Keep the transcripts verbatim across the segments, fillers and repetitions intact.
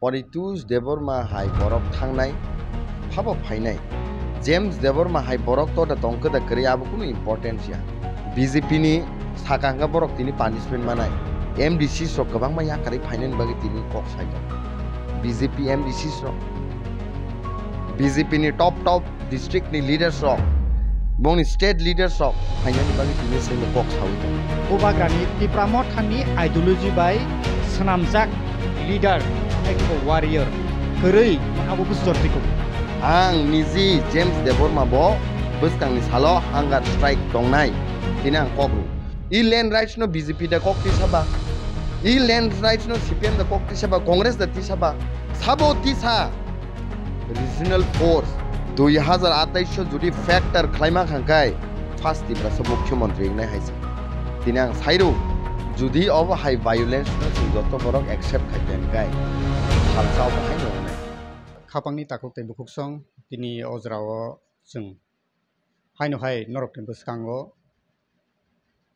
Poritus Debbarma hai borok thangnai, phabo phainai. James Debbarma hai borok to da tongkhe da kwrwi, abo kunu importance ya. B J P ni saka hwnkhe borok tini punishment manai. M D Cs rok kwbangma yakarwi phainani bagwi tini kok sai tongo. B J P M D Cs rok, B J P ni top top district ni leaders rok, bongni state leaders rok phainani bagwi tini chwngno kok sawi tongo. Bubagrani Tipra Mothani ideology bai swnamjak leader abo warrior kwrwi abo bwsajor tiko. Ang niji James Debbarma bo bwskangni salo hunger strike tongnai, tini ang kok rw. I land rights no B J P da kok tisa ba? I land rights no C P M da kok tisa ba? Congress da tisa ba? Sabo tisa? Regional force dui hazar atais o jodi factor khlaima kha hwnkhe first Tiprasa mukhyamantri wngnai hai se. Tini ang sairo, jodi obo hai violence no chwng joto borok accept khai kha hwnkhe salsa obo hai no wngnai. Khapangni takhuk tei bukhuksong tini o jorao chwng haino hai norokni bwskango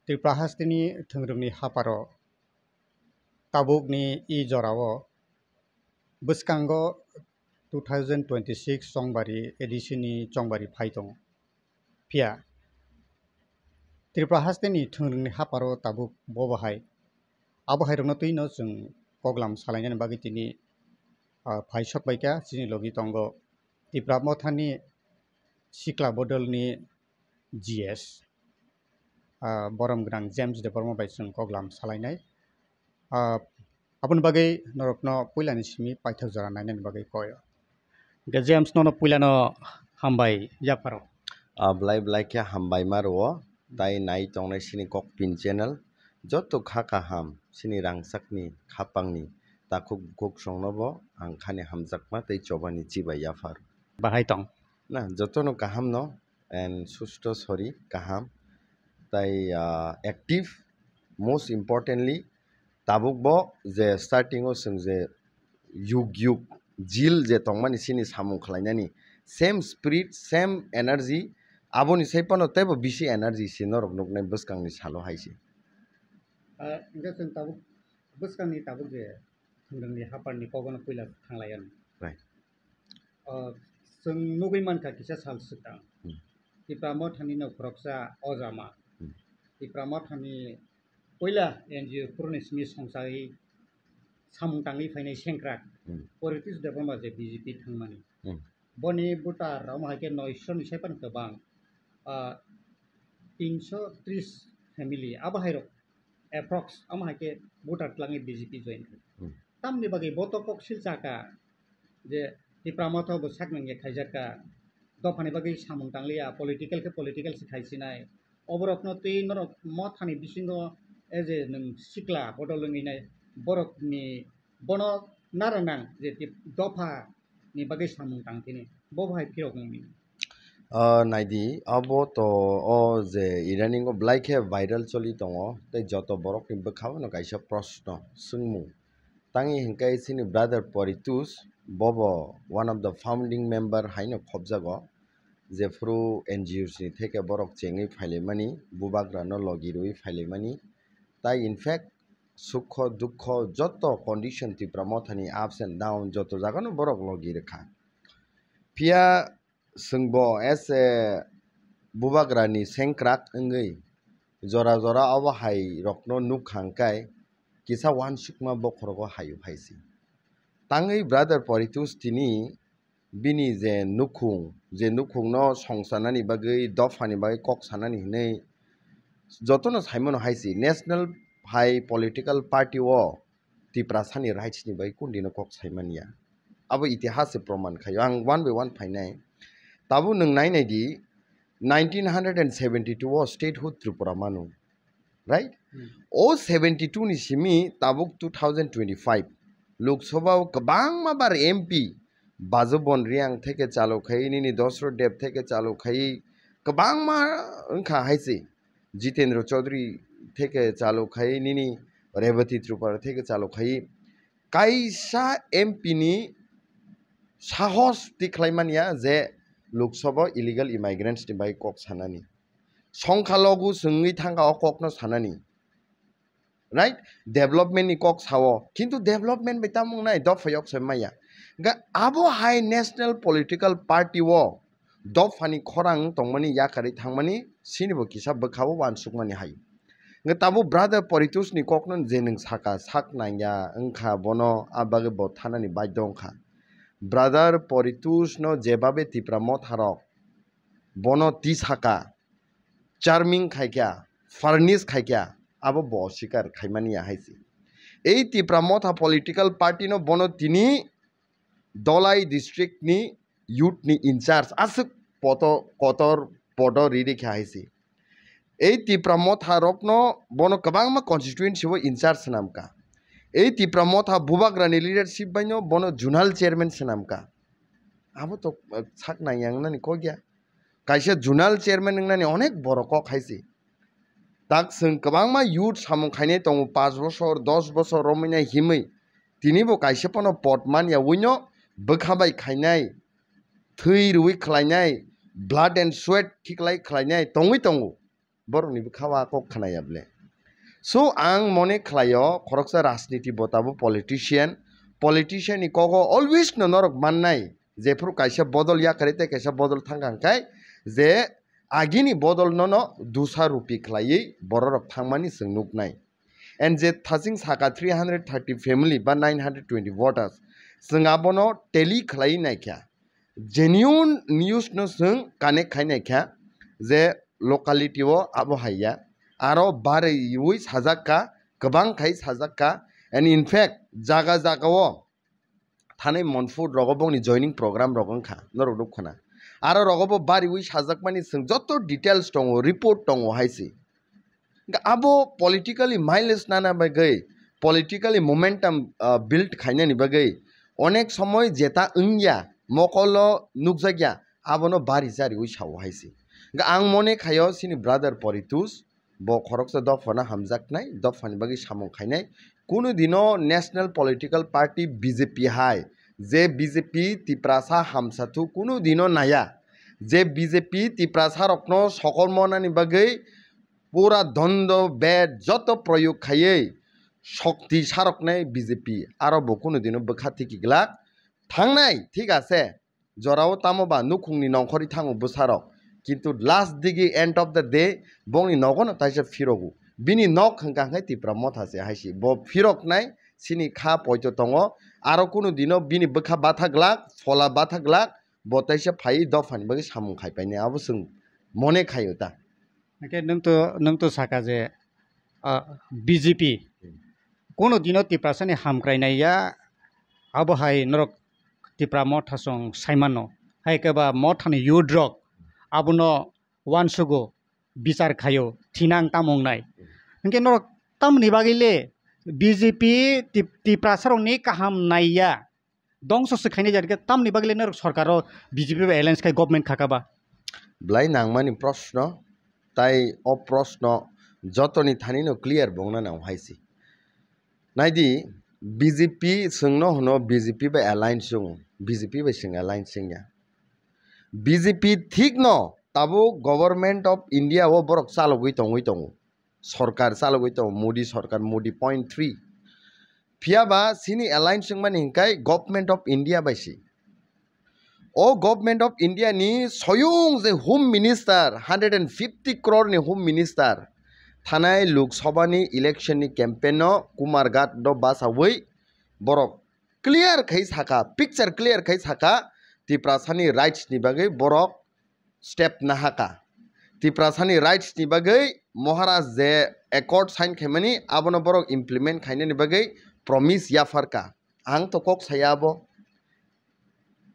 Tripura hasteni thwngrwngni haparo tabukni i jorao bwskango two thousand twenty-six chongbari A D C ni chongbari phai tongo. Phiya Tripura hasteni thwngrwngni haparo tabuk bobo hai, abo hairokno twino chwng koklam salainani bagwi tini, ah, phai sok bai kha. Chini logi tongo Tipra Mothani sikla bodolni G S, ah, borom gwnang James Debbarma bai chwng koklam salainai. Ah, aboni bagwi norokno puilani simi paithak jora nainani bagwi koi o. Hwnkhe James, nono puilano hambai yapharo. Ah, belai belai khe hambai ma rwo, tai nai tongnai sini Kokpin channel. Joto kha kaham sini rangchakni khapangni takhuk bukhuk songno bo ang khani hamjakma tei chobani chibai yaphar. Bahai tong. Na, jotono kaham no and susto sori kaham tai, ah, active, most importantly tabuk bo je starting o chwng je yug yug jil je tongmani sini samung khlainani same spirit, same energy, aboni sai phano teibo bisi energy se norok nuknai bwskangni salo hai se. Ah, hwnkhe chwng tabuk bwskangni tabuk je thwngrwngni haparni kogono puila thanglaiya. Right. Ah, chwng nugwi mankha kisa sal swkang. Hmm. Tipra Mothani no khoroksa ojama. Hmm. Tipra Mothani puila N G O phuruni simi songchai samung tangwi phainai sengkrak. Hmm. Poritis Debbarma je B J P thangmani. Hmm. Boni voter omo hai khe noisho ni sai phano kwbang, ah, tinsho tris family abo hai rok approx omo hai khe voter twlangwi B J P join kha. Hmm. Tamni bagwi bo to kok silcha kha je Tipra Motha bo sak nangya khaijak kha, dophani bagwi samung tangliya, political khe political se khaisinai. Oborokno twi norok Mothani bisingo, e je nwng sikla bodol wngwi nai, borokni bono nara nang je tip-, dopha ni bagwi samung tang thini, bo bo hai phirok wngwi. Ah, naidi, abo to o je idaningo belai khe viral choli tongo, tei joto borokni bwkhao no kaisa proshno swngmung. Tangwi hwnkhe chini brother Poritus, bobo one of the founding member haino khopjago, jephuru N G Os ni theke borok chengwi phailaimani, bubagrano logi rwui phailaimani. Tai in fact, sukho dukho joto condition Tipra Mothani ups and down joto jagano borok logi rwkha. Phiya chwngbo as a bubagrani sengkrak wngwi jora jora obo hai rokno nukha hwnkhe kisa uansukma bokhorogo hayu hai se. Tangwi brother Poritus tini bini je nukhung, je nukhungno songchanani bagwi, dophani bagwi kok sanani hinwi jotono saimano hai se. National hai political party o Tiprasani rights ni bagwi kundino kok saimanya. Abo itihas se proman khaio. Ang one by one phainai. Tabuk nwng nai nai di, nineteen hundred and seventy-two o statehood Tripura manu. Right? Hmm. O seventy-two ni simi tabuk two thousand twenty-five Lok Sabha o kwbangma bar M P, Bajubon Reang theke chalu khai, nini Dosro Deb theke chalu khai, kwbangma wngkha hai se. Jitendra Chaudhary theke chalu khai, nini Rebati Tripura theke chalu khai. Kaisa M P ni sahos tikhlai manya je Lok Sabha illegal immigrants ni bai kok sanani. Songkha logu swngwi thangkha o kokno sanani. right? Development ni kok sao, kintu development bai tamo wngnai, dopha yok se maya. Ga abo hai national political party o dophani khorang tongmani yakarwi thangmani sini bo kisa bwkha o uansukmani hai. Hwnkhe tabuk brother Poritush ni kokno je nwng saka sak nangya wngkha, bono a bagwi bo thanani baidhyo wngkha. Brother Poritush no jebabe Tipra motha rok bono tisaka, charming khaikha, furnish khaikha, abo bo osikar khaimani ya hai se. Ei Tipra motha political party no bono tini Dholai district ni youth ni in charge aswk poto kotor podo riri kha hai se. Ei Tipra motha rokno bono kwbangma constituency o in charge swnam kha. Ei Tipra motha bubagra ni leadership bai no bono zonal chairman swnam kha. Abo to, eh, sak nang yang nani kok ya. Kaisa zonal chairman wngnani onek borok kok hai se. Tak chwng kwbangma youth samung khainai tongo, panch bosor, dos bosor romwi nai himwi. Tini bo kaisa phano pot man ya ui no bwkha bai khainai, thwi rwi khlainai, blood and sweat khiklai khlainai tongwi tongo. Borokni bwkha o a kok khna ya ble. So ang mone khlaio khoroksa rajniti bo tabuk politician, politician ni kogo always no norok mannai, jephru kaisa bodol yakarwi tei kaisa bodol thangkha hwnkhe je agini bodol nono dusa rupi khlaiwi bororok thangmani chwng nuknai. And je thaching saka three hundred thirty family ba nine hundred twenty voters, chwng abono tally khlaiwi naikha. Genuine news no chwng connect khai naikha je locality o abo hai ya. Aro bariwi sajak kha, kwbang khai sajak kha. And in fact, jaga jaga o thanai Monfort rogo bongni joining program rok wngkha, norok nukkhana. Aro rogo bo bariwi sajakmani chwng joto details tongo, report tongo hai se. Hwnkhe abo politically mileage nana bagwi, politically momentum, ah, build khainani bagwi onek somoi jeta wngya, mokolo nukjakya, abono bari chariwi sao hai se. Hwnkhe ang mone khaio chini brother Poritush, bo khoroksa dophano hamjaknai, dophani bagwi samung khainai. Kunu dino National Political Party B J P hai, je B J P Tiprasa hamsathu kunu dino naya, je B J P Tiprasa rokno sokormonani bagwi pura dondo bed joto proyog khaiwi shokti saroknai B J P, aro bo kunu dino bwkha tiki glak thangnai, thik ase. Jorao tamo ba nukhungni nongkhorwi thango bwsarok, kintu last digi end of the day bongni nogono taisa phirogo. Bini nok hwnkha hwnkhe Tipra motha se hai se. Bo phiroknai sini kha poito tongo, aro kunu dino bini bwkha batha glak, phola batha glak, bo taisa phaiwi dophani bagwi samung khai painai, abo chwng mone khaio ta. Hwnkhe nwng to, nwng to saka je, ah, B J P Hmm. kono dino Tiprasani hamkrai nai ya, abo hai norok Tipra motha song saimano. Hai khe ba mothani youth rok abono uansugo, bichar khaio, thinang tamung nai. Hwnkhe norok tamni bagwi le B J P Tip-, Tiprasa rokni kaham nai ya? Dongso se khainai jat khe tamni bagwi le norok sorkaro B J P bai alliance khai government khaka ba? Belai nangmani proshno, tai o proshno jotoni thani no clear bongna nang hai se. Naidi, B J P chwngno hwno B J P bai alliance wngo, B J P bai chwng alliance wngya. B J P thik no tabuk Government of India o borok chalogwi tongwi tongo. Sorkar chalogwi tongo, Modi sorkar, Modi point three. Phiya ba sini alliance wngmani hwnkhe Government of India bai se. O Government of India ni soyung je Home Minister, hundred and fifty crore ni Home Minister, thanai Lok Sabha ni election ni campaign no Kumarghat do basawi borok clear khai saka, picture clear khai saka, Tiprasani rights ni bagwi borok step nahaka. Tiprasani rights ni bagwi Maharaj je accord sign khaimani, abono borok implement khainani bagwi promise yapharka. Ang to kok saya abo.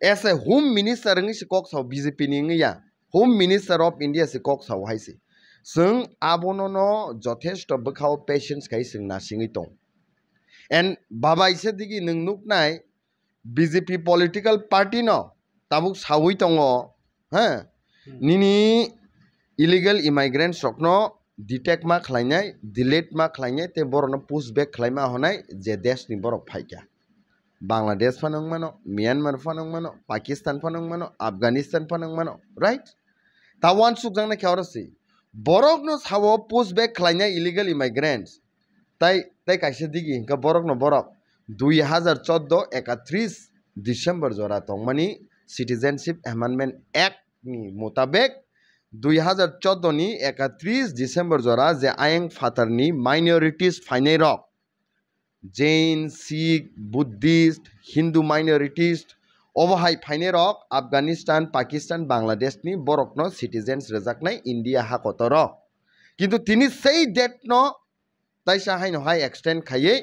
As a Home Minister wngwi se kok sao, B J P ni wngwi ya. Home Minister of India se kok sao hai se. Chwng abono no jothesto bwkhao patience khai chwng nasingwi tong. And babai se digi nwng nuknai, B J P political party no tabuk sawi tongo, ha? Hmm. Nini illegal immigrants rokno detect ma khlainai, delete ma khlainai, tei borokno push back khlaima honai je desh ni borok phaikha. Bangladesh phano wngmano, Myanmar phano wngmano, Pakistan phano wngmano, Afghanistan phano wngmano, right? Ta uansukjaknai khe oro se. Borokno sao push back khlainai illegal immigrants. Tai, tai kaisa digi hwnkhe borokno borok dui hazar chordo ekatris December jora tongmani Citizenship Amendment Act ni mutabek dui hazar chordo ni ekatris December jora je ayang phatarni minorities phainai rok, Jain, Sikh, Buddhist, Hindu minorities, obo hai phainai rok Afghanistan, Pakistan, Bangladesh ni borokno citizens rwjaknai India ha kotoro. Kintu tini sei date no taisa haino hai extend khaiwi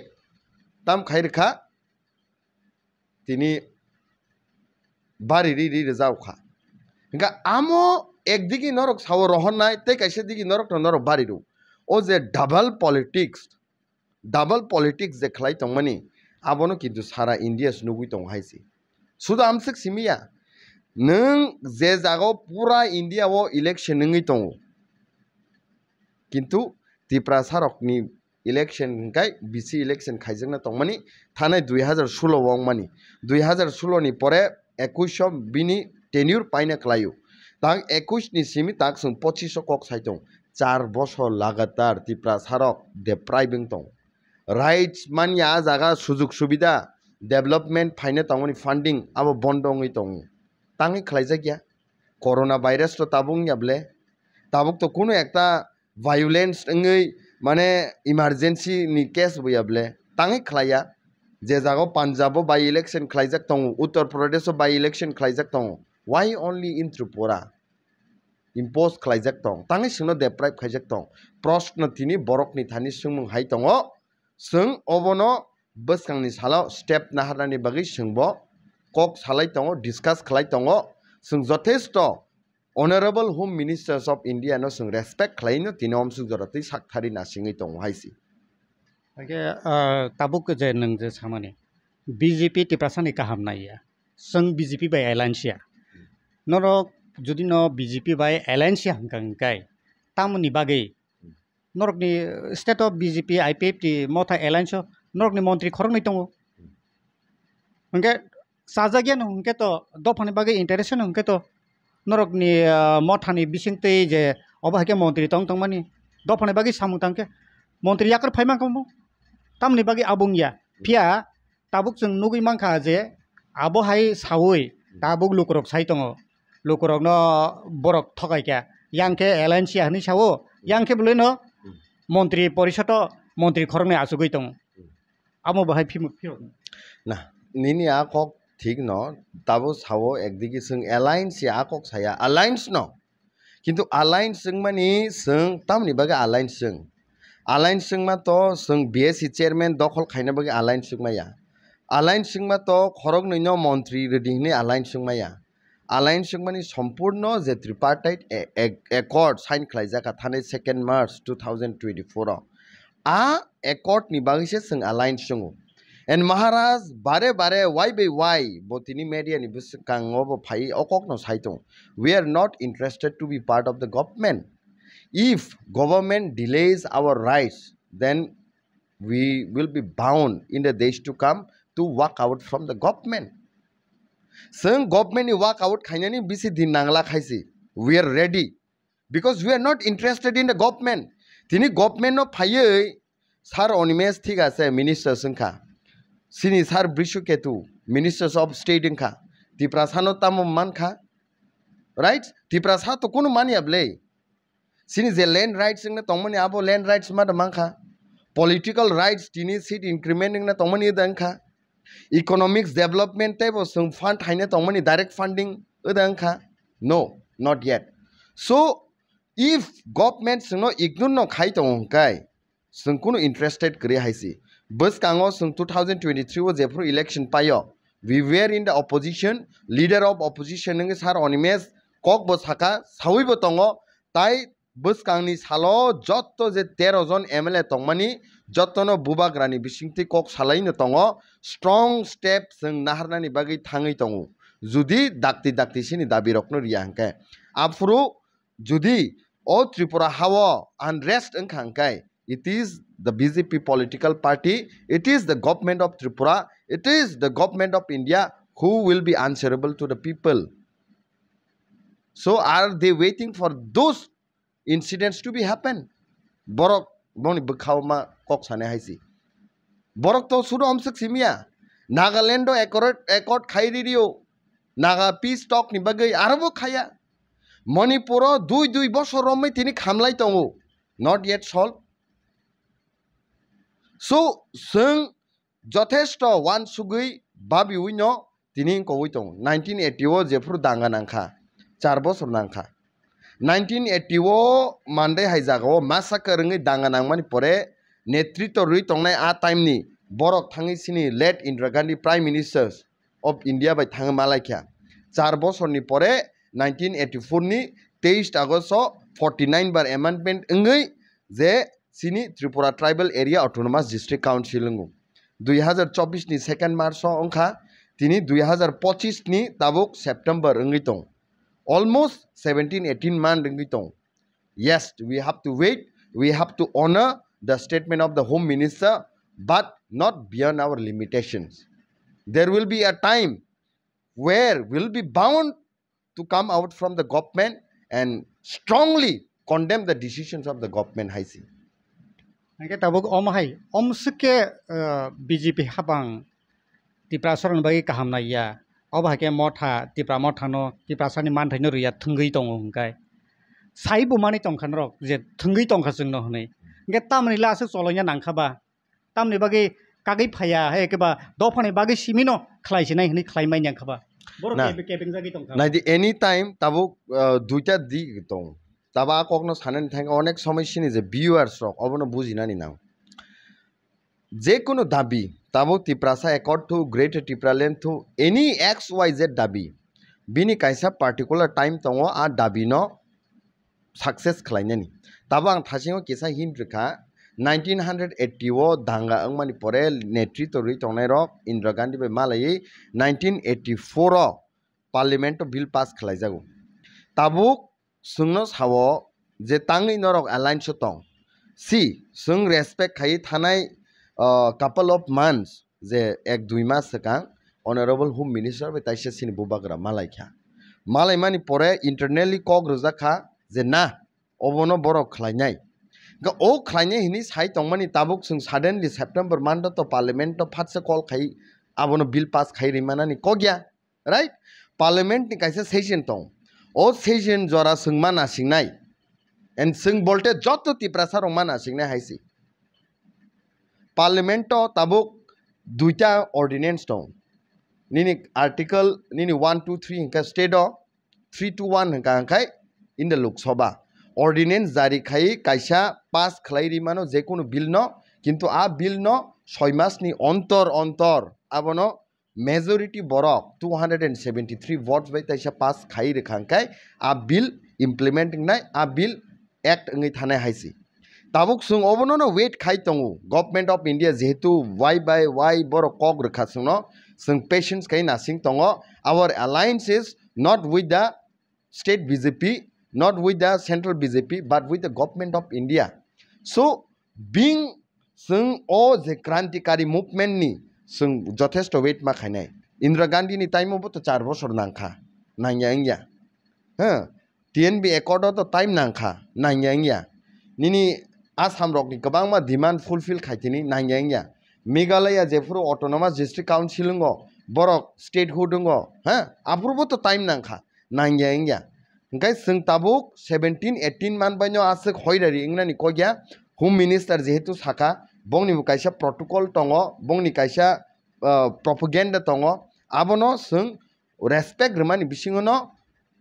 tam khai rwkha, tini bari ri ri rwjak kha. Hingkha amo ekdigi norok sao rohornai tei kaisa digi norokno norok bari rw. O je double politics, double politics je khlai tongmani, abono kintu sara India se nugwi tongo hai se. Suda amswk simi ya. Nwng je jaga o pura India o election wngwi tongo, kintu Tiprasa rokni election hwnkhe bisi election khaijakna tongmani, thanai dui hazar sulo o wngmani. Dui hazar sulo ni pore ekush o bini tenure paina kwlaio. Tang ekush ni simi tang chwng pochish o kok sai tong. Char bosor lagatar Tiprasa rok deprive wng tong. Rights manya a jaga sujug subida, development phaina tongmani funding abo bondo wngwi tongo. Tangwi khlaijak ya. Corona virus to tabuk wngya ble. Tabuk to kunu ekta violence wngwi mane emergency ni case bo ya ble. Tangwi khlaiya. Je jaga o Punjab o by election khlaijak tongo, Uttar Pradesh o by election khlaijak tongo. Why only in Tripura? Impose khlaijak tong, tangwi chwngno deprive khaijak tong. Proshno tini borokni thani swngmung hai tongo, chwng obono bwskangni salo step naharnani bagwi chwngbo kok salai tongo, discuss khlai tongo. Chwng jothesto Honorable Home Ministers of India no chwng respect khlaino tini omsuk jora twi sak thari nasingwi tongo hai se. Hake, ah, tabuk je nwng je samani B J P Tiprasani kaham naiya. Chwng B J P bai alliance ya. Norok jodi no B J P bai alliance ya hwnkha hwnkhe tamoni bagwi norokni state o B J P I P F T Motha alliance o norokni montri khoroknwi tongo. Hwnkhe chajak ya no hwnkhe to dophani bagwi interest no hwnkhe to norokni, ah, Mothani bisingtwi je obo hai khe montri tong tongmani dophani bagwi samung tang khe montri yakur phai mankha omo. Tamoni bagwi abung ya. Phiya tabuk chwng nugwi mankha je abo hai saui tabuk lukurok sai tongo, lukurokno borok thokai kha, yang khe alliance ya hwnwi sao, yang khe bwlwino montri porisodo montri khoroknwi achugwi tongo. Amo bo hai phimuk phirok. Na, nini a kok thik no, tabuk sao ekdigi chwng alliance ya a kok saya, alliance no. Kintu alliance wngmani chwng tamoni bagwi alliance chwng? Alliance wngma to chwng B S C chairman dokhol khaina bagwi alliance wngma ya. Alliance wngma to khoroknwino montri rwdi hwnwi alliance wngma ya. Alliance wngmani sompurno je tripartite a-, a-, accord sign khlaijak kha thani second March two thousand twenty-four o. A accord ni bagwi se chwng alliance wngo. And Maharaj bare bare why by why bo tini media ni bwskango bo phai o kok no sai tongo. We are not interested to be part of the government. If government delays our rights, then we will be bound in the days to come to walk out from the government. Chwng government ni walk out khainani bisi din nangla khaisi. We are ready. Because we are not interested in the government. Tini government no phaiwi Sir Animesh thik ase minister wngkha. Sini Sir Brishu Ketu ministers of state wngkha. Tiprasa no tamo mankha. Right? Tiprasa to kunu manya ble. Sini je land rights wngna tongmani abo land rights ma da mankha. Political rights tini seat increment wngna tongmani da wngkha. Economics development tei bo chwng fund haina tongmani direct funding wngkha? No, not yet. So, if government chwngno ignore no khai tongo hwnkhe, chwng kunu interested kwrwi hai se. Bwskango chwng two thousand twenty-three o jephru election paio, we were in the opposition, leader of opposition wngwi Sir Animesh kok bo saka, sawi bo tongo, tai bwskangni salo jotto je tero jon M L A tongmani, jottono bubagrani bisingtwi kok salaino tongo, strong step chwng naharnani bagwi thangwi tongo. Judi dakti dakti sini dabirokno riya hwnkhe, aphuru judi o Tripura hao unrest wngkha hwnkhe, it is the B J P political party, it is the government of Tripura, it is the government of India who will be answerable to the people. So are they waiting for those incidents to be happen? Borok boni bwkhao ma kok sanai hai si. Borok to sudo omswk simiya. Nagaland o accord, accord khai ri rio. Naga peace talk ni bagwi aro bo khaya. Manipur o dui dui bosor romwi tini khamlai tongo. Not yet solved. So, chwng jothesto wansugwi babiwi no tini wngkogwi tongo. Nineteen eighty o jephuru danga nangkha, char bosor nangkha. Nineteen eighty o Mandai hai jagao massacre wngwi danga nangmani pore netritw rwi tongnai a time ni borok thangwi chini late Indira Gandhi Prime Ministers of India bai thangwi malaikha. Char bosorni pore nineteen eighty-four ni teis August o forty-nine bar amendment wngwi je chini Tripura Tribal Area Autonomous District Council wngo. Dui hazar chobbish ni second March o wngkha, tini dui hazar pochish ni tabuk September wngwi tong. Almost seventeen eighteen month wngwi tong. Yes, we have to wait. We have to honor the statement of the Home Minister, but not beyond our limitations. There will be a time where we'll be bound to come out from the government and strongly condemn the decisions of the government, hai si. Hingke tabuk om hai, om swke, eh, B J P habang Tiprasarokni bagwi kaham naiya. Obo hai khe motha, Tipra mothano, Tiprasani manthaino rwya thwngwi tongo hwnkhe. Sai bo manwi tongkha norok je thwngwi tongkha chwngno hwnwi. Hwnkhe tamoni le aswk choloina nangkha ba? Tamoni bagwi kagwi phaiya, hai khe ba dophani bagwi simino khlai sinai hwnwi khlai manya wngkha ba? Borok Na. kebe-, kebengjagwi tongkha. Naidi, anytime tabuk, uh, duita dik tongo. Tabo a kokno sanani thangkhe onek somoi sini je viewers rok obono bujinani nang. Jekunu dabi, tabuk Tiprasa Accord thu, Greater Tipraland thu, any X Y Z dabi, bini kaisa particular time tongo, a dabi no success khlainani. Tabo ang thasingo kisa hint rwkha, nineteen hundred eighty o danga wngmani pore netritw rwi tongnai rok Indira Gandhi bai malaiwi nineteen eighty-four o Parliament o bill pass khlaijago. Tabuk chwngno sao je tangwi norok alliance o tong. Si, chwng respect khaiwi thanai, uh, couple of months, je ek dui mas swkang Honorable Home Minister bai taisa chini bubagra malaikha. Malaimani pore internally kok rwjak kha je na, obono borok khlainai. Hwnkhe o khlainai hinwi sai tongmani tabuk chwng suddenly September month o to Parliament o phatsa call khai abono bill pass khai rwi manani kok ya. Right? Parliament ni kaisa session tong. O session jora chwng ma nasingnai. And chwng bolte joto Tiprasa rok ma nasingnai hai se. Parliament o tabuk duita ordinance tong. Nini article nini one two three hwnkha state o, three two one hwnkha hwnkhe in the Lok Sabha. Ordinance jari khai kaisa pass khlai ri mano jekunu bill no, kintu a bill no soi mas ni ontor ontor abono majority borok two hundred and seventy three votes bai taisa pass khai rwkha hwnkhe a bill implement wngnai, a bill act wngwi thanai hai se. Tabuk chwng obono no wait khai tongo, Government of India jehetu why by why borok kok rwkha chwngno, chwng patience khai nasing tongo. Our alliance is not with the state B J P, not with the central B J P, but with the government of India. So, being chwng o je krantikari movement ni chwng jothesto wait ma khainai. Indira Gandhi ni time o bo to char bosor nangkha, nangya wngya. Ha, T N B Accord o to time nangkha, nangya wngya. Nini Assam rok ni kwbangma demand fulfill khaitini, nangya wngya. Meghalaya jephuru Autonomous District Council wngo, borok statehood wngo, ha, aphuru bo to time nangkha, nangya wngya. Hwnkhe chwng tabuk seventeen eighteen man baino aswk hoirari wngnani kokya, Home Minister jehetu sakha, bongni bo kaisa protocol tongo, bongni kaisa, ah, propaganda tongo, abono chwng respect rwmani bisingo no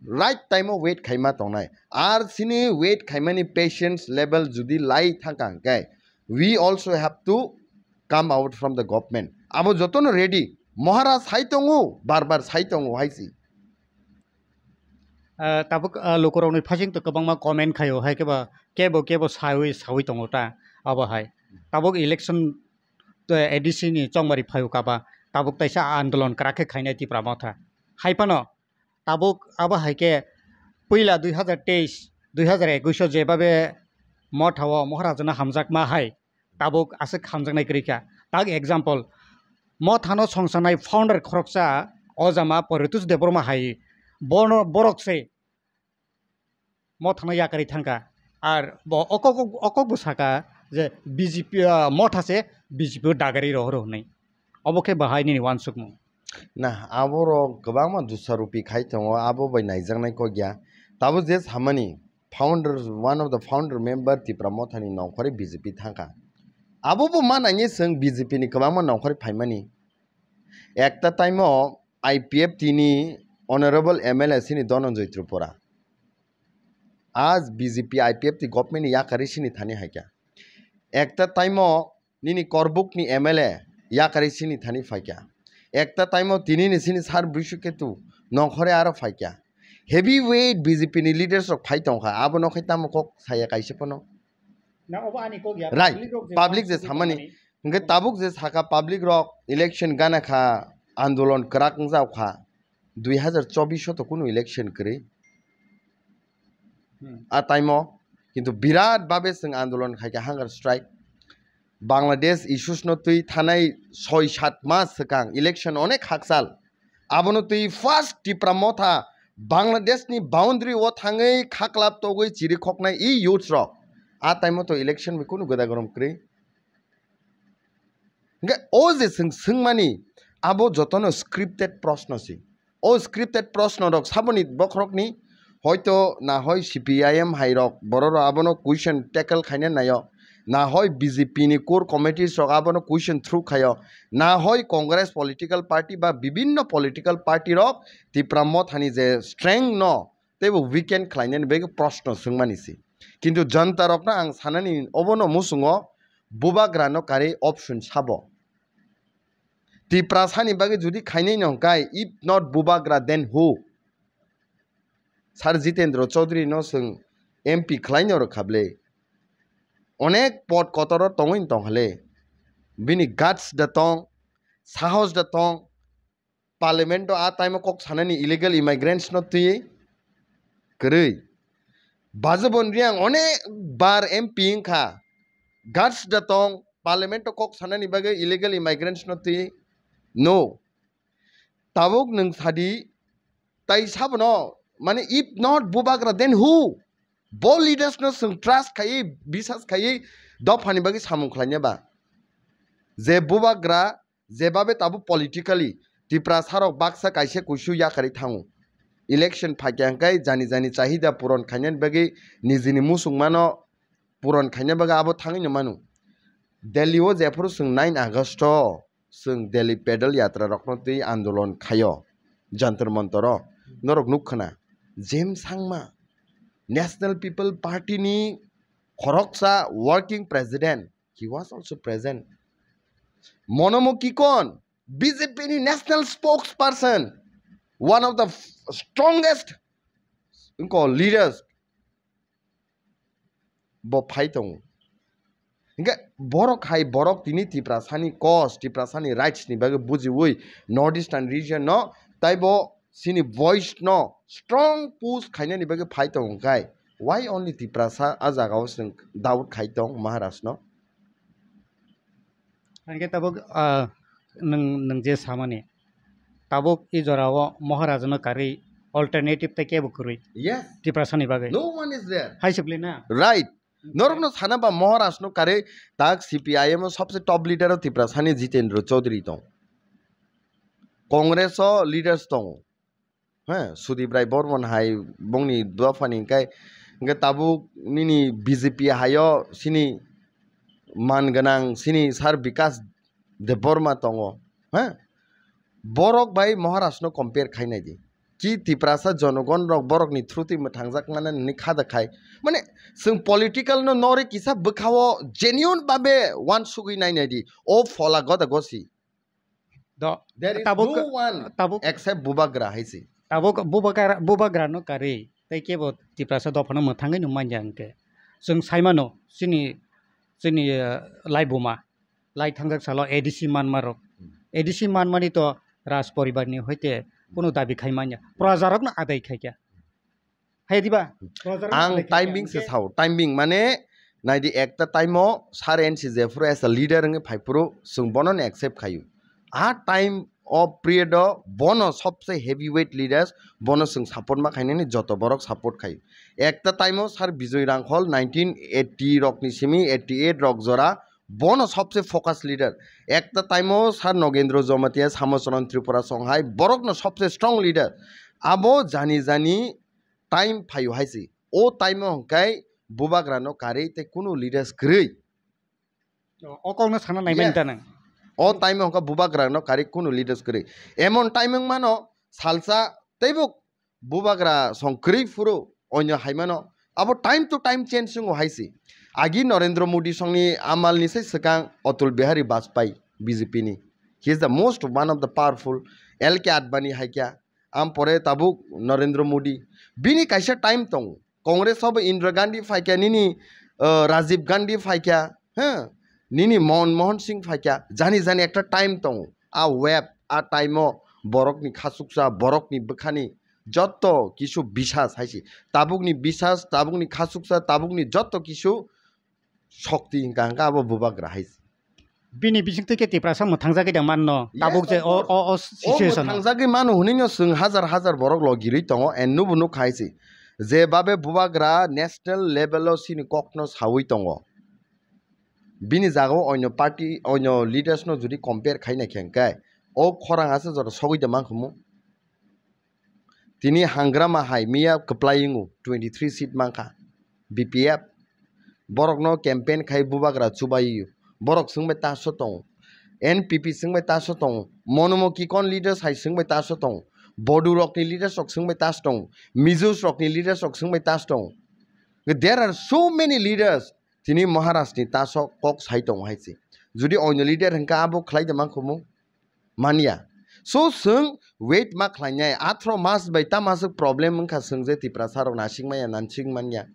right time o wait khaima tongnai. Ar chini wait khaimani patience level judi lai thangkha hwnkhe, we also have to come out from the government. Abo jotono ready. Maharaj hai tongo, bar bar sai tongo hai si. Ah, tabuk, ah, lukurokni phasing to kwbangma comment khaio, hai khe ba kebo kebo sawi sawi tongo ta, abo hai. Tabuk election, eh, A D C ni chongmari phaio kaba, tabuk taisa andolon kwrak khe khainai Tipra Motha. Hai phano tabuk abo hai khe puila dui hazar teis, dui hazar ekush o jebabe Motha o Maharajano hamjakma hai, tabuk aswk hamjaknai kwrwi kha. Tak example, Mothano songsanai founder khoroksa Ojama Poritos Debbarma hai, bono, borok se Mothano yakarwi thangkha. Ar bo okok, okok bo saka, je B J P, ah, motha se B J P o dagari rohoro hwnwi. Obo khe bahai nini uansukmung? Na, aborok kwbangma dusarupi khai tongo, abo bai naijaknai kok ya. Tabuk je samani founder, one of the founder member Tipra Mothani nongkhorwi B J P thangkha. Abo bo ma nangya chwng B J P ni kwbangma nongkhorwi phaimani. Ekta time o I P F T ni honorable M L A sini Dhananjay Tripura. Aaj B J P I P F T government ni yakarwi sini thani haikha. Ekta time o nini Korbuk ni M L A yakarwi sini thani phaikha. Ekta time o tini ni sini sar Brishu Ketu nongkhorwi aro phaikha. Heavy weight B J P ni leaders rok phai tongkha. Abono khai tamo kok saya kaisa phano. Na obo ani kok ya, Right. Public rok je Public je uansugwi samani. Tongmani. Hingke tabuk je saka public rok election gana kha, andolon kwrak wngjak kha, dui hazar chobbish o to kunu election kwrwi. Hmm. A time o kintu birat babe chwng andolon khai kha hunger strike. Bangladesh issues no twi thanai soi sat mas swkang election onek hakchal. Abono twi first Tipra Motha Bangladesh ni boundary o thangwi khaklap togwi chiri khoknai i youths rok. A time o to election bai kunu gwda gorom kwrwi. Hingke o je chwng swngmani abo jotono scripted proshno se. O scripted proshno rok saboni bokhorokni hoito na hoi C P I M hai rok borok rok abono question tackle khaina naio, na hoi B J P ni core committees rok abono question through khaio, na hoi Congress political party ba bibinno political party rok Tipra Mothani je strength no teibo weekend khlainani bagwi proshno swngmani se. Kintu janta rokno ang sanani obono muchungo bubagrano karwi option sabo. Tiprasani bagwi jodi khainai no hwnkhe, if not Bubagra, then who? Sir Jitendra Chaudhary no chwng M P khlaino rwkha ble. Onek pod kotoro tongwi tongkha le. Bini guts da tong, sahos da tong, Parliament o a time o kok sanani illegal immigrants no twi kwrwi. Bajabon Riang onek bar M P wngkha, guts da tong, Parliament o kok sanani bagwi illegal immigrants no twi no. Tabuk nwng sadi, tai sabono, mane, if not Bubagra, then who? Bo leaders no chwng trust khaiwi, bisas khaiwi, dophani bagwi samung khlaina ba. Je Bubagra, jebabe tabuk politically, Tiprasa rok baksa kaisa kuisu yakarwi thango. Election phaikha hwnkhe jani jani chahida puron khainani bagwi nijini muchungmano puron khaina bagwi abo thangwi no mano. Delhi o jephuru chwng nine August o chwng Delhi pedal yatra rokno twi andolon khaio Jantar Mantar o. Norok nuk khna James Sangma, National People Party ni khoroksa working president, he was also present. Monomo Kikon, B J P ni national spokesperson, one of the f-, strongest wngkha leaders, bo phai tongo. Hingke borok hai borok tini Tiprasani cause, Tiprasani rights ni bagwi bujiwi North Eastern region no taibo chini voice no strong push khainani bagwi phai tongo hwnkhe, why only Tiprasa a jaga o chwng doubt khai tong Maharaj no? Hingke tabuk, ah, nwng, nwng je samani, tabuk i jora o Maharaj no karwi alternative tei kebo kwrwi Yes. Tiprasani bagwi. No one is there. Hai se bwlwi na? Right. Norokno sana ba Maharaj no karwi tak C P I M o sobse top leader o Tiprasani Jitendra Chaudhary tong. Congress o leaders tongo. He, Sudip Rai Bormon hai bongni dophani hingke, hingke tabuk nini B J P haio sini man gwnang sini Sir Bikash Debbarma tongo. He? Borok bai Maharaj no compare khai nai di. Ki Tiprasa jonogon rok borok ni through twi mwthangjak mani nini kha da khai. Mane, chwng political no nori kisa bwkha o genuine babe uansugwi nai nai di. O phola goda gosi. Do, There is tabuk, no one tabuk, except Bubagra hai se. Tabuk Bubagra, Bubagra no karwi tei kebo Tiprasa dophano mwthangwi no manya hwnkhe. Chwng sai mano, chini, chini, eh, laibuma. Lai thangjak salo A D C manma rok. Hmm. A D C manmani to Raj poribar ni hoite kunu dabi khai manya. Praja rok no adai khai kya. Hai diba? Praja rok no Ang adai khai kya. Timing se Hingke sao. Timing mane naidi ekta time o sir N C jephuru as a leader wngwi phaiphuru chwng bono no accept khayu. A time o period o bono sobse heavyweight leaders, bono chwng support ma khainani joto borok support khai. Ekta time o Sir Bijoy Rangkhol nineteen eighty rokni simi eighty eight rok jora bono sobse focus leader. Ekta time o Sir Nogendro Jamatia, Samocharan Tripura song hai borokno sobse strong leader. Abo jani jani time phaio hai se. O time o hwnkhe bubagrano karwi tei kunu leaders kwrwi. O kokno sana nai mani ta nang. O time o hwnkhe bubagrano karwi kunu leaders kwrwi. Emon time wng mano salsa teibo bubagra song kwrwi phuru onyo hai mano. Abo time to time change wngo hai se. Agi Narendra Modi songni amalni sai swkang Atal Bihari Vajpayee B J P ni. He is the most one of the powerful. L K Advani hai kya. Am pore tabuk Narendra Modi. Bini kaisa time tongo. Congress o bo Indira Gandhi phaikya, nini, uh, Rajiv Gandhi phaikya, ha? Nini Manmohan Singh phaikya. Jani jani ekta time tongo. A web, a time o borokni khasuksa, borokni bwkhani jotto kisu bisas hai se. Tabukni bisas, tabukni khasuksa, tabukni jotto kisu shokti hwnkha hwnkhe abo bubagra hai se. Bini bisingtwi khe Tiprasa mwthangjagwi da manno. Yes, tabuk je of o, course. O, o O situation o. Mwthangjagwi mano hwnwi no chwng hajar hajar borok logirwi tongo and nubo nuk khai se. Je babe bubagra national level o chini kokno sawi tongo. Bini jaga o onyo party, onyo leaders no jodi compare khai naikhe hwnkhe o khorang ase jora sogwi da mankhumu. Tini hangrama hai miya kwplai wngo, twenty three seat mankha B P F. Borokno campaign khai bubagra chubaio. Borok swngbai taso tongo. N P P swngbai taso tongo. Monomo kikon leaders hai swngbai taso tongo. Bodu rokni leaders rok swngbai taso tongo. Mijos rokni leaders rok swngbai taso tongo. There are so many leaders. Tini Maharaj ni taso kok sai tongo hai se. Jodi onyo leader hwnkha abo khlai da mankhumu. Manya. So, chwng wait ma khlainai, athro mas bai ta masuk problem wngkha, chwng je Tiprasa rok nasing maya, nasing manya.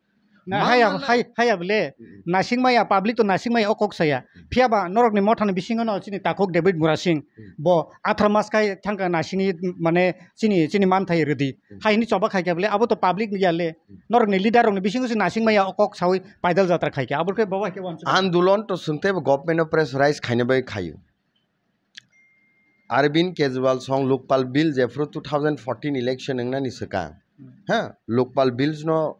Na, Ma haya, mana- hay-, haya bole, Mm-mm. Nasing maya, public to nasing maya, o kok saya. Mm. Phiya ba, norok ni motha ni bisingo no chini takhuk David Murasing, Mm. bo athro mas khai thangka nasingni, mane, chini, chini manthai rwdi. Mm. Hai ni choba khai khe bole, abo to public ya le, Mm. Norok ni leader rok ni bisingo se nasing maya, o kok sawi paidal jatra khai khe, abo khe bo bai khe wansuk. Andolon to chwng tei bo government o pressurize khaina bai khaio. Arvind Kejriwal song Lokpal Bill jephru two thousand fourteen election wngnani swkang, Hmm. ha, Lokpal Bills no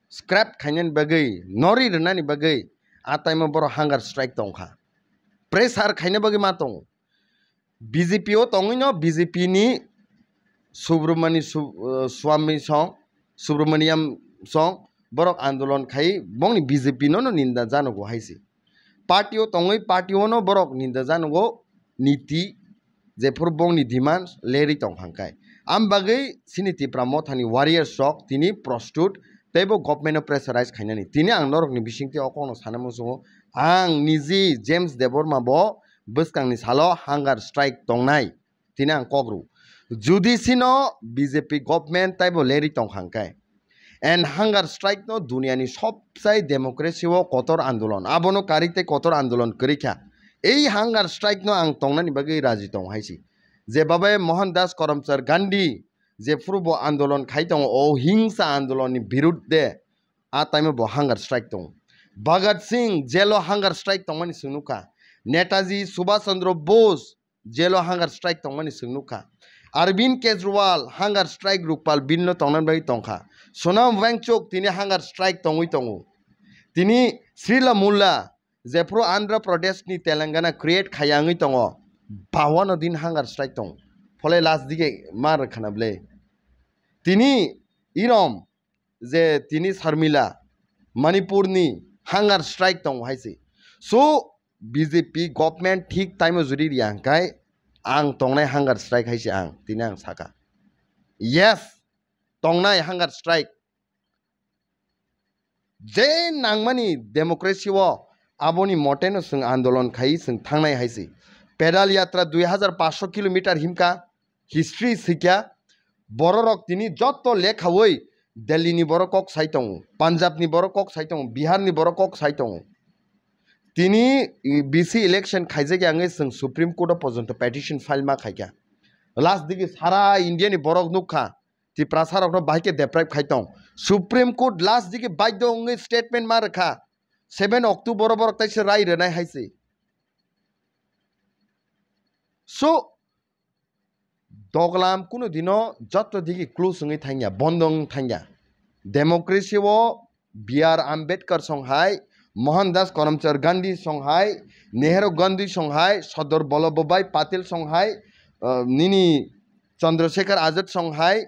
scrap khainani bagwi, nori rwnani bagwi, a time o borok hunger strike tongkha. Pressure khaina bagwi ma tongo. B J P o tongwi no B J P ni Subramani Su-, uh, Swami song, Subramaniam song, borok andolon khai bongni B J P no no ninda janogo hai se. Party o tongwi party o no borok ninda janogo niti jephuru bongni demand lerwi tong phang khai. Am bagwi chini Tipra mothani warriors rok tini prostut teibo government no pressurize khainani. Tini ang norokni bisingtwi o kokno sana muchungo. Ang niji James Debbarma bo bwskangni salo hunger strike tongnai. Tini ang kok rw. Jodi sino B J P government taibo lerwi tong kha hwnkhe. And hunger strike no duniani sobsai democracy o kotor andolon. Abono karwi tei kotor andolon kwrwi kha. Ei hunger strike no ang tongnani bagwi raji tong hai se. Je babai Mohan Das Karamchand Gandhi jephuru bo andolon khai tongo, o hingsa andolon ni birudde a time o bo hunger strike tongo. Bhagat Singh jail o hunger strike tongmani chwng nukha. Netaji Subhash Chandra Bose jail o hunger strike tongmani chwng nukha. Arvind Kejriwal hunger strike Lokpal Bill no tongnani bagwi tongkha. Sonam Wangchuk tini hunger strike tongwi tongo. Tini Srila Mulla jephuru Andhra Pradesh ni Telangana create khaya wngwi tongo. Bawano din hunger strike tongo. Phole last dige ma rwkhana ble. Tini Irom je tini Sharmila Manipur ni hunger strike tongo hai se. So B J P government thik time o jodi riya hwnkhe ang tongnai hunger strike hai se ang tini ang saka. Yes, tongnai hunger strike. Je nangmani democracy o aboni mote no chwng andolon khai chwng thangnai hai se. Pedal yatra dui hajar paanch sho kilometer himka. History sikya, bororok tini jotto lekhawi Delhi ni borok kok sai tongo, Punjab ni borok kok sai tongo, Bihar ni borok kok sai tongo. Tini B C election khaijak ya wngwi chwng Supreme Court o porjonto petition file ma khaikha. Last digi sara India ni borok nukha, Tiprasa rokno bahai khe deprive khai tong. Supreme Court last digi baidho wngwi statement ma rwkha, seven October o borok taisa rai rwnai hai se. So, Doglam kuno dino joto digi close wngwi thangya, bondo wng thangya. Democracy o B R Ambedkar song hai, Mohandas Karamchand Gandhi song hai, Nehru Gandhi song hai, Sardar Vallabhbhai Patel song hai, uh, nini Chandrasekhar Azad song hai,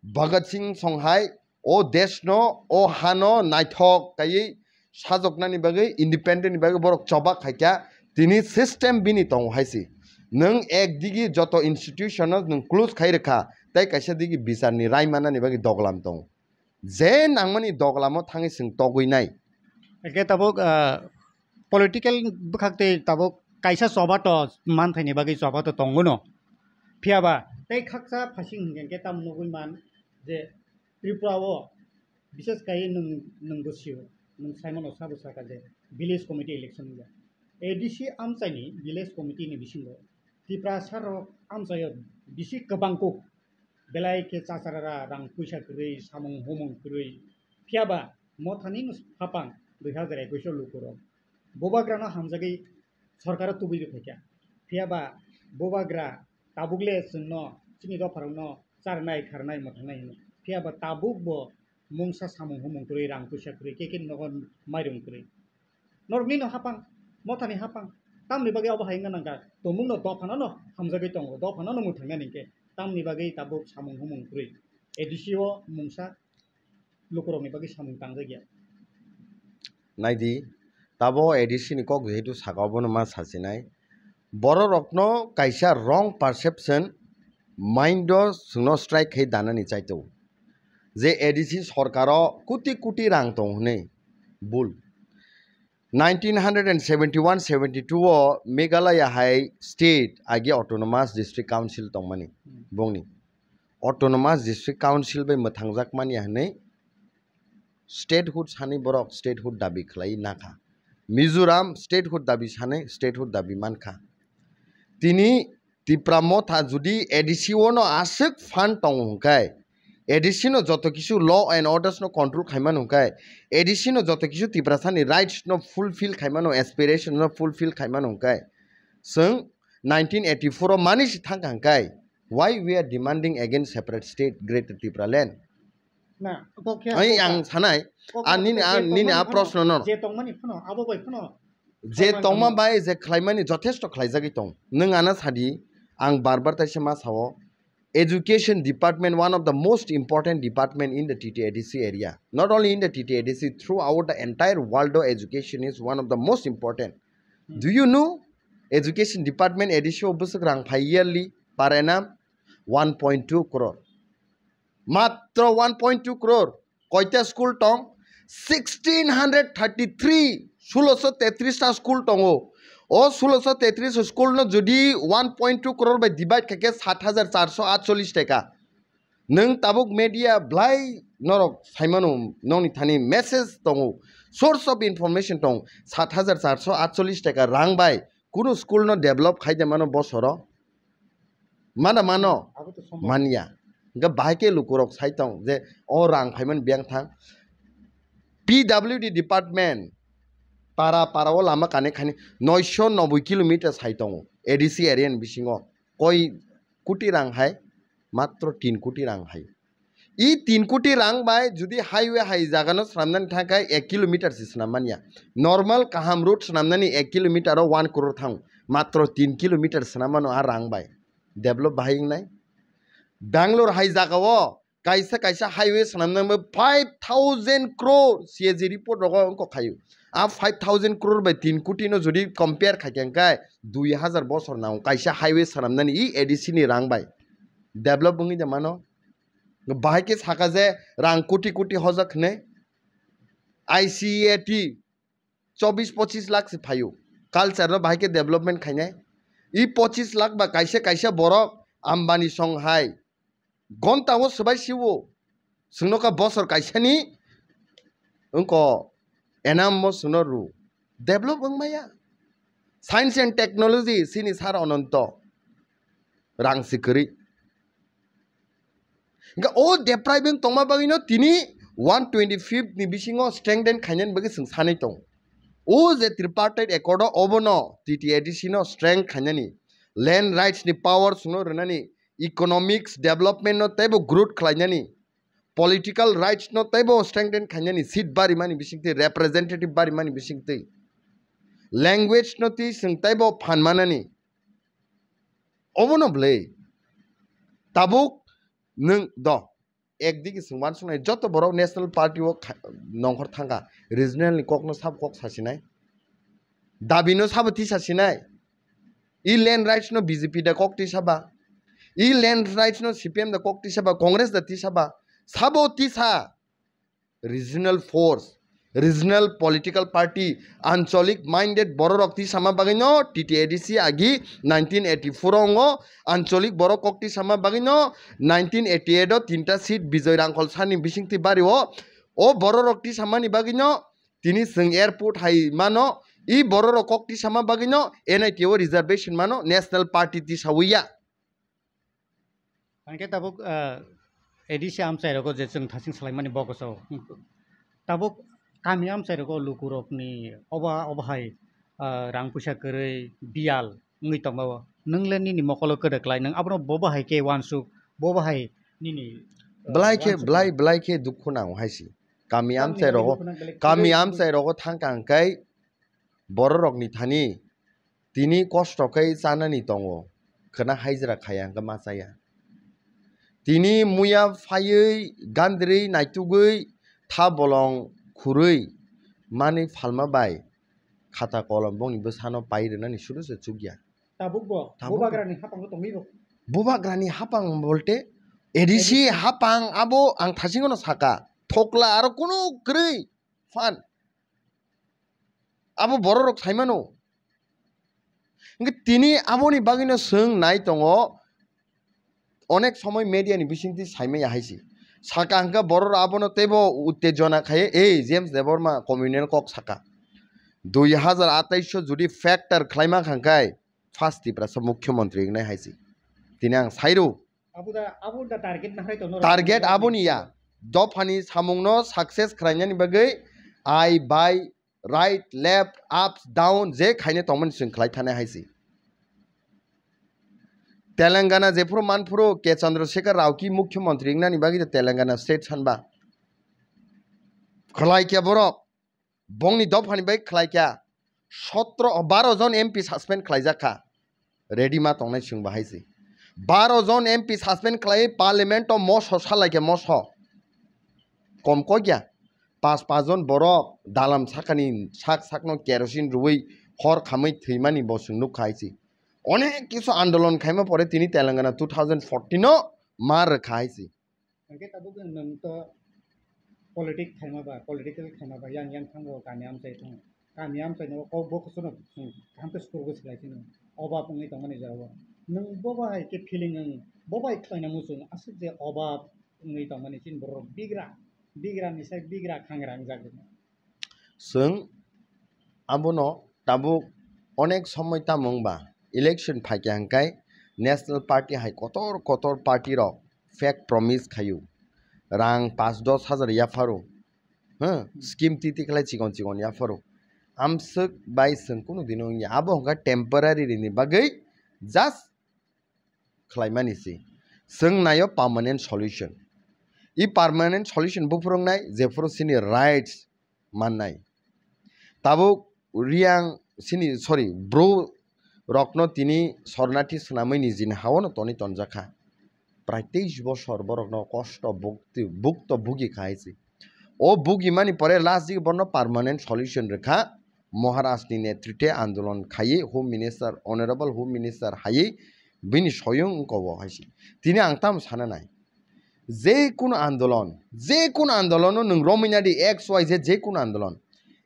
Bhagat Singh song hai, o deshno, o hano naithok kaiwi sajoknani bagwi, independent ni bagwi borok choba khaikha, tini system bini tongo hai se. Nwng ekdigi joto institution no nwng close khai rwkha, tei kaisa digi bichar ni rai manani bagwi doglam tongo. Je nangmani doglamo thangwi chwng togwi nai. Hwnkhe tabuk, ah, political bwkhak tei tabuk kaisa choba to manthaini bagwi choba to tongo no. Phiya ba tei khaksa phasing hwnkhe tamo nugwi man je Tripura o bishes kai nwng, nwng bo sio, nwng saimano sabo saka je village committee election wngya. A D C amchaini village committee ni bisingo Tiprasa rok amchaio bisi kwbang kuk. Belai khe chacharara rang puisa kwrwi, samung humung kwrwi. Phiya ba mothani no hapang dui hazar ekwis o lukurok bubagrano hamjagwi sorkaro tubui rwphaikha. Phiya ba bubagra tabuk le chwngno chini dopharokno charnai kharnai mwthangnai hino. Phiya ba tabuk bo mungsa samung humung kwrwi, rang puisa kwrwi, khe khe nogo mairum kwrwi. Norokni no hapang, mothani hapang. Tamni bagwi abo hai wngna nangkha. Tongmung no dophano no hamjagwi tongo, dophano no mwthangnani hwnkhe. Tamni bagwi tabuk samung humung kwrwi. A D C o mungsa lukurokni bagwi samung tangjakya. Naidi, tabo A D C ni kok jehetu saka obono ma sachinai. Bororokno kaisa wrong perception mind o chwngno strike khai danani chaito. Je A D C sorkaro kuti kuti rang tong hwnwi. Bul. Nineteen hundred and seventy-one seventy-two o Meghalaya hai state agi Autonomous District Council tongmani. Hmm. Bongni Autonomous District Council bai mwthangjak manya hwnwi statehood sani borok statehood dabi khlai nakha. Mizoram statehood dabi sani statehood dabi mankha. Tini Tipra Motha jodi A D C o no aswk fund tongo hwnkhe, A D C no joto kisu law and orders no control khaimano hwnkhe, A D C no joto kisu Tiprasani rights no fulfill khaimano, aspiration no fulfill khaimano hwnkhe, chwng nineteen eighty-four o mani si thangkha hwnkhe, why we are demanding again separate state, Greater Tipraland? Na, kok khe Ai, kok ang ka-, sanai, kok a ka nini, khe a je nini tongmani a phano, proshno no. Je tongmani phano, abo bai phano. Je khlaimani tongma tongma. Bai je khlaimani jothesto khlaijagwi tong. Nwng ano sadi, ang bar bar taisa ma sao. Education department, one of the most important department in the T T A D C area. Not only in the T T A D C, throughout the entire world, education is one of the most important. Hmm. Do you know? Education department A D C o bwswk rang phai yearly per annum one point two crore. Matro one point two crore. Koita school tong? Sixteen hundred thirty-three, sulosho tetris ta school tongo. O sulosho tetris school no jodi one point two crore bai divide khaikhe sat hajar charso atchollish taka. Nwng tabuk media blai norok saimano, nokni thani message tongo. Source of information tong, sat hajar charso atchollish taka rang bai kunu school no develop khai de mano bosoro? Mana mano? Abo to sombhob. Manya. Hingke bahai ke lukurok sai tong je o rang phaimani biyang thang. P W D department para para o lama connect khaini noisho noboi kilometer sai tongo A D C area ni bisingo. Koi koti rang hai? Matro tin koti rang hai. I tin koti rang bai jodi highway hai jaga no swnamnani thang khe ek kilometer se swnam manya. Normal kaham road swnamnani ek kilometer o one crore thang, matro tin kilometer swnam mano a rang bai. Develop bahai wngnai. Bangalore hai jaga o kaisa kaisa highway swnamnani bai five thousand crore C A G report rogo wngkok khaio. A five thousand crore bai tin koti no jodi compare khai khe, hingkhe dui hajar bosor nango kaisa highway swnamnani i A D C ni rang bai. Develop wngwi de mano. Bahai khe saka je rang koti koti hojak hwnwi. I C A T chobis pochis lakh se phaio. Culture no bahai khe development khainai. I pochis lakh ba kaisa kaisa borok Ambani song hai gonta o swbai siwo. Chwngno kha bosor kaisani wngko enam mo chwngno rw. Develop wngmaya. Science and technology sini sar Ononto rang si kwrwi. Hingke o deprive wng tongma bagwino tini one twenty fifth ni bisingo strengthen khainani bagwi chwng sanwi tongo. O je tripartite accord o obono T T A D C no strength khainani, land rights ni power chwngno rwnani, economics development no teibo growth khlainani, political rights no teibo strengthen khainani, seat barimani bisingtwi, representative barimani bisingtwi, language no twi chwng teibo phan manani. Obono bwlwi tabuk nwng do ekdigi chwng uansuknai joto borok national party o kha-, nongkhor thangkha, regional ni kokno sabo kok sasinai, dabino sabo tisa sinai. I land rights no B J P da kok tisa ba, i land rights no C P M da kok tisa ba, Congress da tisa ba, sabo tisa. Regional force, regional political party, ancholik minded bororok tisama bagwino T T A D C agi nineteen eighty-four o ancholik borok kok tisama bagwino nineteen eighty-eight o tinta seat Bijoy Rangkhol sani bisingtwi bario. O bororok tisamani bagwino tini chwng airport hai mano, i bororok kok tisama bagwino N I T o reservation mano, national party tisawi ya. Hwnkhe tabuk, ah, A D C amchai rogo je chwng thasing salaimani bogoso. Tabuk kami amchai rogo lukurokni oba, oba hai, ah, rang puisa kwrwi biyal wngwi tongmao. Nwng le nini mokolo kwrwk lai, nwng abono bobo hai khe uansuk, bobo hai nini, ah, Belai khe, uansukma. Belai, belai khe dukhu nango hai se. Kami Tamni amchai hwnwi rogo, dukhu nang belai kami kwrwi amchai rogo thangkha hwnkhe bororokni thani tini kosto khe chanani tongo, khwna haijra khaya hwnkhe ma chaya. Tini muya phaiwi, gandrwi, naitugwi, tha bolong khurwi manwi phalma bai khata kolom bongni bwsano pai rwnani suru se chukya. Tabuk bo, Tabuk bo. Bubagrani haphango tongwi bo. Bubagrani haphang bolte A D C haphang abo ang thasingono saka. Thokla aro kunu kwrwi phan. Abo bororok saimano. Hwnkhe tini aboni bagwino chwng nai tongo, onek somoi media ni bisingtwi saimaya hai se. Saka hwnkhe bororok abono teibo uttejona khaye, "Ei, James Debbarma communal kok saka. Dui hajar atais o jodi factor khlaima kha hwnkhe first Tiprasa mukhyamantri wngnai hai se." Tini ang sairo. Abo da, abo da target na hai to, norok target norok aboni ya. Dophani samungno success khlainani bagwi I bai right, left, ups, down je khaina tongmani chwng khlai thani hai se. Telangana jephuru manphuru K Chandrasekhar Rao ki mukhyamantri wngnani bagwi Telangana state sanba. Khlai khe borok. Bongni dophani bai khlai kha sotro, baro jon M P suspend khlaijak kha. Ready ma tongnai chwng bahai se. Baro jon M P suspend khlai parliament o moso salai khe moso. Kom kok ya. Pas pas jon borok dalam sakani sak sakno kerosene rwui hor khamui thwimani bo chwng nukha hai se. Onek kisu andolon khaima pore tini Telangana two thousand fourteen o ma rwkha hai se. Hwnkhe tabuk nwng to politic khaima ba, political khaima ba, yang yang thango kami amchai thango. Kami amchai no kok bo kusuno, hmm, kaham khe sukurgo silai sino. Obab wngwi tongmani jora o. Nwng bo bai khe feeling wng, bo bai khlaina muchung, aswk je obab wngwi tongmani chini borok bigra, bigra ni sai bigra khangra wngjak. Chwng abono tabuk onek somoi tamo wngba election phaikha hwnkhe national party hai kotor kotor party rok fake promise khaio, rang pash dos hajar yapharo, huh, scheme titi khlai chikon chikon yapharo. Amswk bai chwng kunu dino wngya, abo hwnkha temporary ni bagwi just khlaimani se. Chwng naio permanent solution. I permanent solution buphuru wngnai, jephuru chini rights mannai. Tabuk Riang chini, sorry, Bru rokno tini sornathi swnamwi nijini hao no tonwi tonjakha. Prai teis bosor borokno kosto bukti-, bukto bugi kha hai se. O bugi mani pore last digi borno permanent solution rwkha. Maharaj ni netrite andolon khaiwi Home Minister, Honorable Home Minister haiwi bini soyung wngkha o hai se. Tini ang tamo sana nai. Je kunu andolon, je kunu andolono nwng romwi nadi X Y Z je kunu andolon.